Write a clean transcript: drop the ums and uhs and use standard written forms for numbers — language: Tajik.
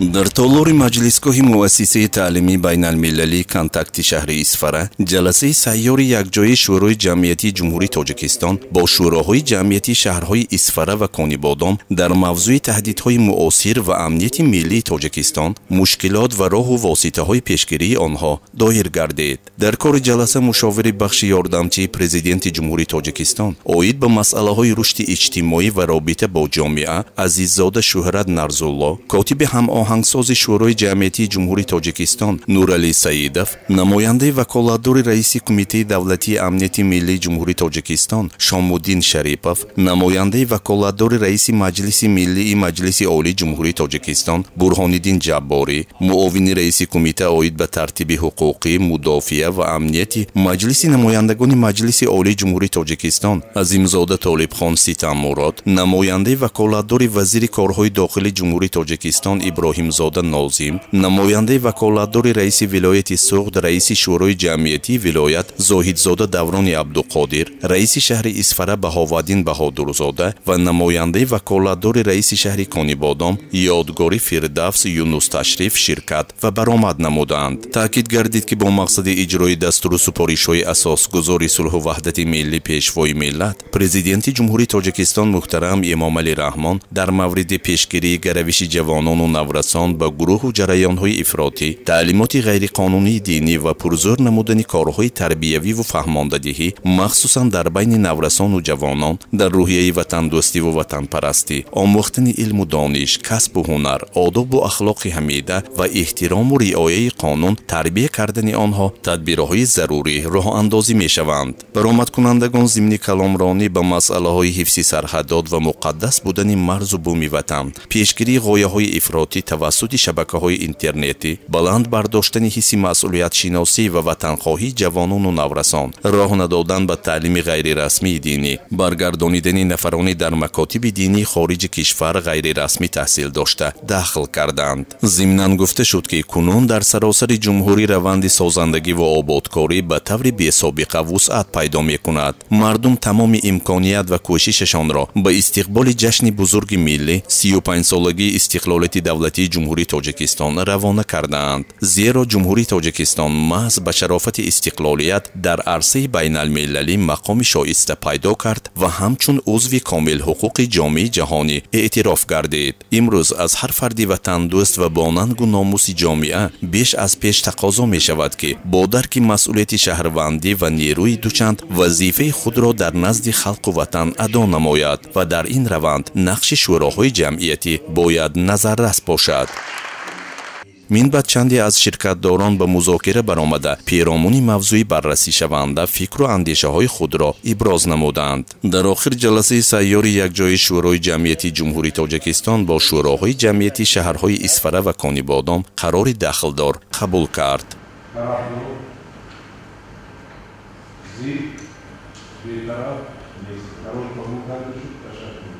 Дар толори маҷлисгоҳи муассисаи таълимии байналмилалии «Контакти» шаҳри Исфара ҷаласаи сайёри якҷояи Шӯрои ҷамъиятии Ҷумҳурии Тоҷикистон бо шӯроҳои ҷамъиятии шаҳрҳои Исфара ва Конибодом дар мавзӯи таҳдидҳои муосир ва амнияти миллии Тоҷикистон, мушкилот ва роҳу воситаҳои пешгирии онҳо доир гардид. Дар кори ҷаласа мушовири бахши ёрдамчии Президенти Ҷумҳурии Тоҷикистон оид ба масъалаҳои рушди иҷтимоӣ ва робита бо ҷомеа Азиззода Шӯҳрат Нарзулло, котиби ҳамоҳангсози Шӯрои ҷамъиятии Ҷумҳурии Тоҷикистон Нуралӣ Саидов, намояндаи ваколатдори раиси Кумитаи давлатии амнияти миллии Ҷумҳурии Тоҷикистон Шомуддин Шарипов, намояндаи ваколатдори раиси Маҷлиси миллии Маҷлиси Олии Ҷумҳурии Тоҷикистон Бурҳониддин Ҷабборӣ, муовини раиси кумита оид ба тартиби ҳуқуқӣ, мудофиа ва амнияти Маҷлиси намояндагони Маҷлиси Олии Ҷумҳурии Тоҷикистон Азимзода Толибхон Ситаммурод, намояндаи ваколатдори вазири корҳои дохилии Ҷумҳурии Тоҷикистон Иброҳимзода Нозим, намояндаи ваколатдори раиси вилояти Суғд, раиси Шӯрои ҷамъиятии вилоят Зоҳидзода Даврони Абдуқодир, раиси шаҳри Исфара Баҳоваддин Баҳодурзода ва намояндаи ваколатдори раиси шаҳри Конибодом Ёдгори Фирдавс Юнус Ташриф ширкат ва баромад намуданд. Таъкид гардид, ки бо мақсади иҷрои дастуру супоришҳои асосгузори сулҳу ваҳдати миллӣ, Пешвои миллат, Президенти Ҷумҳурии Тоҷикистон муҳтарам Эмомалӣ Раҳмон дар мавриди пешгирии гаравиши ҷавонону наврасон ба гурӯҳу ҷараёнҳои ифротӣ, таълимоти ғайриқонунии динӣ ва пурзӯр намудани корҳои тарбиявиву фаҳмондадиҳӣ, махсусан дар байни наврасону ҷавонон дар рӯҳияи ватандӯстиву ватанпарастӣ, омӯхтани илму дониш, касбу ҳунар, одобу ахлоқи ҳамида ва эҳтирому риояи қонун тарбия кардани онҳо тадбирҳои зарурӣ роҳандозӣ мешаванд. Баромадкунандагон зимни каломронӣ ба масъалаҳои ҳифзи сарҳадот ва муқаддас будани марзу буми ватан, пешгирии ғояҳои ифротӣ тавассути шабакаҳои интернетӣ, баланд бардоштани ҳисси масъулиятшиносӣ ва ватанхоҳии ҷавонону наврасон, роҳ надодан ба таълими ғайрирасмии динӣ, баргардонидани нафарони дар макотиби динии хориҷи кишвар ғайрирасмӣ таҳсил дошта дахл карданд. Зимнан гуфта шуд, ки кунун дар саросари ҷумҳурӣ раванди созандагӣ ва ободкорӣ ба таври бесобиқа вусъат пайдо мекунад. Мардум тамоми имконият ва кӯшишашонро ба истиқболи ҷашни бузурги миллӣ, 35-солагии истиқлолияти давлатии Ҷумҳурии Тоҷикистон равона кардаанд. Зеро Ҷумҳурии Тоҷикистон маҳз ба шарофати истиқлолият дар арсаи байналмилалӣ мақоми шоиста пайдо кард ва ҳамчун узви комилҳуқуқи ҷомеаи ҷаҳонӣ эътироф гардид. Имрӯз аз ҳар фарди ватандӯст ва бо нангу номуси ҷомеа беш аз пеш тақозо мешавад, ки бо дарки масъулияти шаҳрвандӣ ва нерӯи дучанд вазифаи худро дар назди халқу ватан адо намояд ва дар ин раванд нақши шӯроҳои ҷамъиятӣ бояд назаррас бошад. Минбаъд чанде аз ширкатдорон ба музокира баромада, перомуни мавзӯи баррасишаванда фикру андешаҳои худро иброз намуданд. Дар охир ҷаласаи сайёри якҷояи Шӯрои ҷамъиятии Ҷумҳурии Тоҷикистон бо шӯроҳои ҷамъиятии шаҳрҳои Исфара ва Конибодом қарори дахлдор қабул кард. Зид, бетараф нест. Қарор қабул карда шуд. Ташаккур.